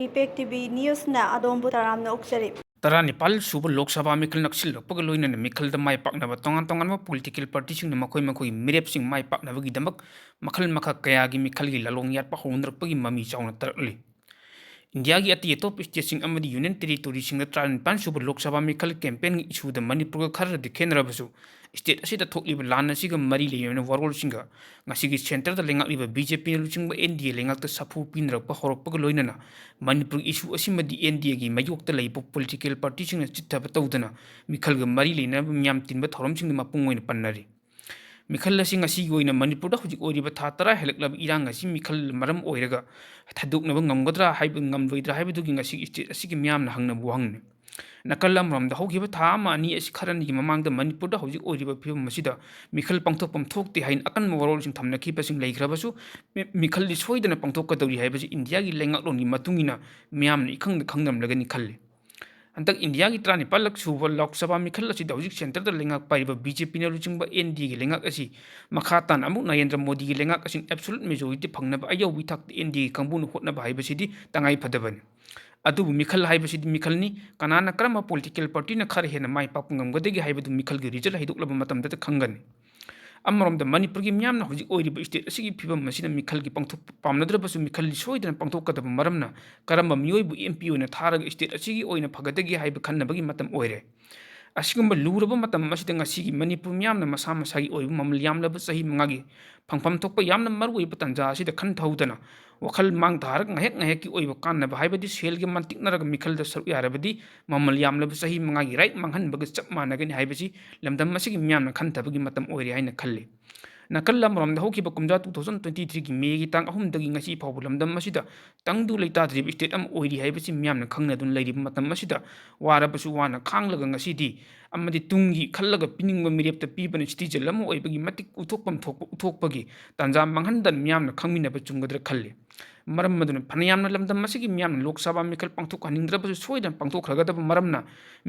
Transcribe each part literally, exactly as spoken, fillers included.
Impact T V ꯅ꯭ꯌꯨꯁꯅ ꯑꯗꯣꯝꯕꯨ ꯇꯔꯥꯝꯅ ꯑꯣꯛꯆꯔꯤ꯫ ꯇꯔꯥꯅꯤꯄꯥꯜ ꯁꯨꯕ ꯂꯣꯛ ꯁꯚꯥ ꯃꯤꯈꯜ ꯅꯛꯁꯤꯜꯂꯛꯄꯒ ꯂꯣꯏꯅꯅ ꯃꯤꯈꯜꯗ ꯃꯥꯏ ꯄꯥꯛꯅꯕ ꯇꯣꯉꯥꯟ ꯇꯣꯉꯥꯟꯕ ꯄꯣꯂꯤꯇꯤꯀꯦꯜ ꯄꯥꯔꯇꯤꯁꯤꯡꯅ ꯃꯈꯣꯏ ꯃꯈꯣꯏꯒꯤ ꯃꯤꯔꯦꯞꯁꯤꯡ ꯃꯥꯏ ꯄꯥꯛꯅꯕꯒꯤꯗꯃꯛ ꯃꯈꯜ ꯃꯈꯥ ꯀꯌꯥꯒꯤ ꯃꯤꯈꯜꯒꯤ ꯂꯥꯂꯣꯡ ꯌꯥꯠꯄ ꯍꯧꯅꯔꯛꯄꯒꯤ ꯃꯃꯤ ꯆꯥꯎꯅ ꯇꯥꯔꯛꯂꯤ꯫ ꯏꯟꯗꯤꯌꯥꯒꯤ ꯑꯇꯩ ꯑꯇꯣꯞꯄ ꯁ꯭ꯇꯦꯠꯁꯤꯡ ꯑꯃꯗꯤ ꯌꯨꯅꯤꯌꯟ ꯇꯦꯔꯤꯇꯣꯔꯤꯁꯤꯡꯗ ꯇꯔꯥꯅꯤꯄꯥꯜ ꯁꯨꯕ ꯂꯣꯛ ꯁꯚꯥ ꯃꯤꯈꯜ ꯀꯦꯝꯄꯦꯟꯒꯤ ꯏꯁꯨꯗ ꯃꯅꯤꯄꯨꯔꯒ ꯈꯔꯗꯤ ꯈꯦꯠꯅꯔꯕꯁꯨ, ꯁ꯭ꯇꯦꯠ ꯑꯁꯤꯗ ꯊꯣꯛꯂꯤꯕ ꯂꯥꯟ ꯑꯁꯤꯒ ꯃꯔꯤ ꯂꯩꯅꯕ ꯋꯥꯔꯣꯜꯁꯤꯡꯒ ꯉꯁꯤꯒꯤ ꯁꯦꯟꯇꯔꯗ ꯂꯩꯉꯥꯛꯂꯤꯕ ꯕꯤ ꯖꯦ ꯄꯤꯅ ꯂꯨꯆꯤꯡꯕ ꯑꯦꯟ ꯗꯤ ꯑꯦ ꯂꯩꯉꯥꯛꯇ ꯁꯥꯐꯨ ꯄꯤꯅꯔꯛꯄ ꯍꯧꯔꯛꯄꯒ ꯂꯣꯏꯅꯅ ꯃꯅꯤꯄꯨꯔꯒꯤ ꯏꯁꯨ ꯑꯁꯤꯃꯗꯤ ꯑꯦꯟ ꯗꯤ ꯑꯦꯒꯤ ꯃꯥꯌꯣꯛꯇ ꯂꯩꯕ ꯄꯣꯂꯤꯇꯤꯀꯦꯜ ꯄꯥꯔꯇꯤꯁꯤꯡꯅ ꯆꯤꯠꯊꯕ ꯇꯧꯗꯅ ꯃꯤꯈꯜꯒ ꯃꯔꯤ ꯂꯩꯅꯕ ꯃꯤꯌꯥꯝ ꯇꯤꯟꯕ ꯊꯧꯔꯝꯁꯤꯡꯗ ꯃꯄꯨꯡ ꯑꯣꯏꯅ ꯄꯟꯅꯔꯤ꯫ ꯃꯤꯈꯜ ꯑꯁꯤ ꯉꯁꯤꯒꯤ ꯑꯣꯏꯅ ꯃꯅꯤꯄꯨꯔꯗ ꯍꯧꯖꯤꯛ ꯑꯣꯏꯔꯤꯕ ꯊꯥ ꯇꯔꯥ ꯍꯦꯜꯂꯛꯂꯕ ꯏꯔꯥꯡ ꯑꯁꯤ ꯃꯤꯈꯜ ꯃꯔꯝ ꯑꯣꯏꯔꯒ ꯊꯥꯗꯣꯛꯅꯕ ꯉꯝꯒꯗ꯭ꯔꯥ ꯍꯥꯏꯕ, ꯉꯝꯂꯣꯏꯗ꯭ꯔꯥ ꯍꯥꯏꯕꯗꯨꯒꯤ ꯉꯁꯤꯒꯤ ꯁ꯭ꯇꯦꯠ ꯑꯁꯤꯒꯤ ꯃꯤꯌꯥꯝꯅ ꯍꯪꯅꯕ ꯋꯥꯍꯪꯅꯤ꯫ ꯅꯥꯀꯜ ꯑꯃꯔꯣꯝꯗ ꯍꯧꯈꯤꯕ ꯊꯥ ꯑꯃ ꯑꯅꯤ ꯑꯁꯤ ꯈꯔꯅꯤꯒꯤ ꯃꯃꯥꯡꯗ ꯃꯅꯤꯄꯨꯔꯗ ꯍꯧꯖꯤꯛ ꯑꯣꯏꯔꯤꯕ ꯐꯤꯕꯝ ꯑꯁꯤꯗ ꯃꯤꯈꯜ ꯄꯥꯡꯊꯣꯛꯐꯝ ꯊꯣꯛꯇꯦ ꯍꯥꯏꯅ ꯑꯀꯟꯕ ꯋꯥꯔꯣꯜꯁꯤꯡ ꯊꯝꯅꯈꯤꯕꯁꯤꯡ ꯂꯩꯈ꯭ꯔꯕꯁꯨ, ꯃꯤ-, ꯃꯤꯈꯜꯗꯤ ꯁꯣꯏꯗꯅ ꯄꯥꯡꯊꯣꯛꯀꯗꯧꯔꯤ ꯍꯥꯏꯕꯁꯤ ꯏꯟꯗꯤꯌꯥꯒꯤ ꯂꯩꯉꯥꯛꯂꯣꯟꯒꯤ ꯃꯇꯨꯡ ꯏꯟꯅ ꯃꯤꯌꯥꯝꯅ ꯏꯈꯪꯗ ꯈꯪꯅꯔꯝꯂꯒꯅꯤ ꯈꯜꯂꯤ꯫ ꯍꯟꯗꯛ ꯏꯟꯗꯤꯌꯥꯒꯤ ꯇꯔꯥꯅꯤꯄꯥꯜꯂꯛ ꯁꯨꯕ ꯂꯣꯛ ꯁꯚꯥ ꯃꯤꯈꯜ ꯑꯁꯤꯗ ꯍꯧꯖꯤꯛ ꯁꯦꯟꯇꯔꯗ ꯂꯩꯉꯥꯛ ꯄꯥꯏꯔꯤꯕ ꯕꯤ ꯖꯦ ꯄꯤꯅ ꯂꯨꯆꯤꯡꯕ ꯑꯦꯟ ꯗꯤ ꯑꯦꯒꯤ ꯂꯩꯉꯥꯛ ꯑꯁꯤ ꯃꯈꯥ ꯇꯥꯅ ꯑꯃꯨꯛ ꯅꯔꯦꯟꯗ꯭ꯔ ꯃꯣꯗꯤꯒꯤ ꯂꯩꯉꯥꯛ ꯑꯁꯤꯅ ꯑꯦꯕꯁꯣꯂꯨꯠ ꯃꯦꯖꯣꯔꯤꯇꯤ ꯐꯪꯅꯕ ꯑꯌꯧꯕꯒꯤ ꯊꯥꯛꯇ ꯑꯦꯟ ꯗꯤ ꯑꯦꯒꯤ ꯀꯥꯡꯕꯨꯅ ꯍꯣꯠꯅꯕ ꯍꯥꯏꯕꯁꯤꯗꯤ ꯇꯉꯥꯏ ꯐꯗꯕꯅꯤ꯫ ꯑꯗꯨꯕꯨ ꯃꯤꯈꯜ ꯍꯥꯏꯕꯁꯤꯗꯤ ꯃꯤꯈꯜꯅꯤ, ꯀꯅꯥꯅ ꯀꯔꯝꯕ ꯄꯣꯂꯤꯇꯤꯀꯦꯜ ꯄꯥꯔꯇꯤꯅ ꯈꯔ ꯍꯦꯟꯅ ꯃꯥꯏ ꯄꯥꯛꯄ ꯉꯝꯒꯗꯒꯦ ꯍꯥꯏꯕꯗꯨ ꯃꯤꯈꯜꯒꯤ ꯔꯤꯖꯜ ꯍꯥꯏꯗꯣꯛꯂꯕ ꯃꯇꯝꯗꯇ ꯈꯪꯒꯅꯤ꯫ ꯑꯃꯔꯣꯝꯗ ꯃꯅꯤꯄꯨꯔꯒꯤ ꯃꯤꯌꯥꯝꯅ ꯍꯧꯖꯤꯛ ꯑꯣꯏꯔꯤꯕ ꯁ꯭ꯇꯦꯠ ꯑꯁꯤꯒꯤ ꯐꯤꯕꯝ ꯑꯁꯤꯅ ꯃꯤꯈꯜꯒꯤ ꯄꯥꯡꯊꯣꯛ-, ꯄꯥꯝꯅꯗ꯭ꯔꯕꯁꯨ ꯃꯤꯈꯜꯗꯤ ꯁꯣꯏꯗꯅ ꯄꯥꯡꯊꯣꯛꯀꯗꯕ ꯃꯔꯝꯅ ꯀꯔꯝꯕ ꯃꯤꯑꯣꯏꯕꯨ ꯑꯦꯝ ꯄꯤ ꯑꯣꯏꯅ ꯊꯥꯔꯒ ꯁ꯭ꯇꯦꯠ ꯑꯁꯤꯒꯤ ꯑꯣꯏꯅ ꯐꯒꯗꯒꯦ ꯍꯥꯏꯕ ꯈꯟꯅꯕꯒꯤ ꯃꯇꯝ ꯑꯣꯏꯔꯦ꯫ ꯑꯁꯤꯒꯨꯝꯕ ꯂꯨꯔꯕ ꯃꯇꯝ ꯑꯁꯤꯗ ꯉꯁꯤꯒꯤ ꯃꯅꯤꯄꯨꯔ ꯃꯤꯌꯥꯝꯅ ꯃꯁꯥ ꯃꯁꯥꯒꯤ ꯑꯣꯏꯕ ꯃꯃꯜ ꯌꯥꯝꯂꯕ ꯆꯍꯤ ꯃꯉꯥꯒꯤ ꯐꯪꯐꯝ ꯊꯣꯛꯄ ꯌꯥꯝꯅ ꯃꯔꯨꯑꯣꯏꯕ ꯇꯥꯟꯖꯥ ꯑꯁꯤꯗ ꯈꯟꯊꯍꯧꯗꯅ ꯋꯥꯈꯜ ꯃꯥꯡ ꯊꯥꯔꯒ ꯉꯥꯏꯍꯥꯛ ꯉꯥꯏꯍꯥꯛꯀꯤ ꯑꯣꯏꯕ ꯀꯥꯟꯅꯕ ꯍꯥꯏꯕꯗꯤ ꯁꯦꯜꯒ ꯃꯟꯇꯤꯛꯅꯔꯒ ꯃꯤꯈꯜꯗ ꯁꯔꯨꯛ ꯌꯥꯔꯕꯗꯤ ꯃꯃꯜ ꯌꯥꯝꯂꯕ ꯆꯍꯤ ꯃꯉꯥꯒꯤ ꯔꯥꯏꯠ ꯃꯥꯡꯍꯟꯕꯒ ꯆꯞ ꯃꯥꯟꯅꯒꯅꯤ ꯍꯥꯏꯕꯁꯤ ꯂꯝꯗꯝ ꯑꯁꯤꯒꯤ ꯃꯤꯌꯥꯝꯅ ꯈꯟꯊꯕꯒꯤ ꯃꯇꯝ ꯑꯣꯏꯔꯦ ꯍꯥꯏꯅ ꯈꯜꯂꯤ꯫ ꯅꯥꯀꯜ ꯑꯃꯔꯣꯝꯗ ꯍꯧꯈꯤꯕ ꯀꯨꯝꯖꯥ two thousand twenty threeꯒꯤ ꯃꯦꯒꯤ ꯇꯥꯡ ꯑꯍꯨꯝꯗꯒꯤ ꯉꯁꯤ ꯐꯥꯎꯕ ꯂꯝꯗꯝ ꯑꯁꯤꯗ ꯇꯪꯗꯨ ꯂꯩꯇꯥꯗ꯭ꯔꯤꯕ ꯁ꯭ꯇꯦꯠ ꯑꯃ ꯑꯣꯏꯔꯤ ꯍꯥꯏꯕꯁꯤ ꯃꯤꯌꯥꯝꯅ ꯈꯪꯅꯗꯨꯅ ꯂꯩꯔꯤꯕ ꯃꯇꯝ ꯑꯁꯤꯗ ꯋꯥꯔꯕꯁꯨ ꯋꯥꯅ ꯈꯥꯡꯂꯒ ꯉꯁꯤꯗꯤ ꯑꯃꯗꯤ ꯇꯨꯡꯒꯤ ꯈꯜꯂꯒ ꯄꯤꯅꯤꯡꯕ ꯃꯤꯔꯦꯞꯇ ꯄꯤꯕꯅ ꯁꯤꯇꯤꯖꯦꯟ ꯑꯃ ꯑꯣꯏꯕꯒꯤ ꯃꯇꯤꯛ ꯎꯠꯊꯣꯛꯐꯝ ꯊꯣꯛꯄ ꯎꯠꯊꯣꯛꯄꯒꯤ ꯇꯥꯟꯖꯥ ꯃꯥꯡꯍꯟꯗꯅ ꯃꯤꯌꯥꯝꯅ ꯈꯪꯃꯤꯟꯅꯕ ꯆꯨꯝꯒꯗ꯭ꯔꯥ ꯈꯜꯂꯤ꯫ ꯃꯔꯝ ꯑꯗꯨꯅ ꯐꯅꯌꯥꯝꯅ ꯂꯝꯗꯝ ꯑꯁꯤꯒꯤ ꯃꯤꯌꯥꯝꯅ ꯂꯣꯛ ꯁꯚꯥ ꯃꯤꯈꯜ ꯄꯥꯡꯊꯣꯛꯍꯟꯅꯤꯡꯗ꯭ꯔꯕꯁꯨ ꯁꯣꯏꯗꯅ ꯄꯥꯡꯊꯣꯛꯈ꯭ꯔꯒꯗꯕ ꯃꯔꯝꯅ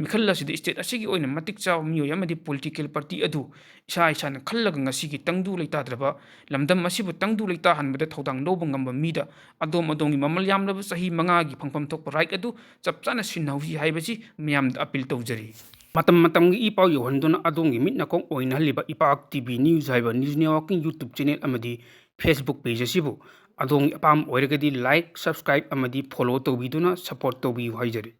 ꯃꯤꯈꯜ ꯑꯁꯤꯗ state ꯑꯁꯤꯒꯤ ꯑꯣꯏꯅ ꯃꯇꯤꯛ ꯆꯥꯕ ꯃꯤꯑꯣꯏ ꯑꯃꯗꯤ political party ꯑꯗꯨ ꯏꯁꯥ ꯏꯁꯥꯅ ꯈꯜꯂꯒ ꯉꯁꯤꯒꯤ ꯇꯪꯗꯨ ꯂꯩꯇꯥꯗ꯭ꯔꯕ ꯂꯝꯗꯝ ꯑꯁꯤꯕꯨ ꯇꯪꯗꯨ ꯂꯩꯇꯥꯍꯟꯕꯗ ꯊꯧꯗꯥꯡ ꯂꯧꯕ ꯉꯝꯕ ꯃꯤꯗ ꯑꯗꯣꯝ ꯑꯗꯣꯝꯒꯤ ꯃꯃꯜ ꯌꯥꯝꯂꯕ ꯆꯍꯤ ꯃꯉꯥꯒꯤ ꯐꯪꯐꯝ ꯊꯣꯛꯄ right ꯑꯗꯨ ꯆꯞ ꯆꯥꯅ ꯁꯤꯟꯅꯍꯧꯁꯤ ꯍꯥꯏꯕꯁꯤ ꯃꯌꯥꯝꯗ appeal ꯇꯧꯖꯔꯤ꯫ ꯃꯇꯝ ꯃꯇꯝꯒꯤ ꯏ ꯄꯥꯎ ꯌꯧꯍꯟꯗꯨꯅ ꯑꯗꯣꯝꯒꯤ ꯃꯤꯠ ꯅꯥꯀꯣꯡ ꯑꯣꯏꯅꯍꯜꯂꯤꯕ ꯏꯄꯥꯛ T V News ꯍꯥꯏꯕ news networking YouTube channel ꯑꯃꯗꯤ Facebook page ꯑꯁꯤꯕꯨ ꯑꯗꯣꯝꯒꯤ ꯑꯄꯥꯝꯕ ꯑꯣꯏꯔꯒꯗꯤ like, subscribe ꯑꯃꯗꯤ follow ꯇꯧꯕꯤꯗꯨꯅ support ꯇꯧꯕꯤꯌꯨ ꯍꯥꯏꯖꯔꯤ꯫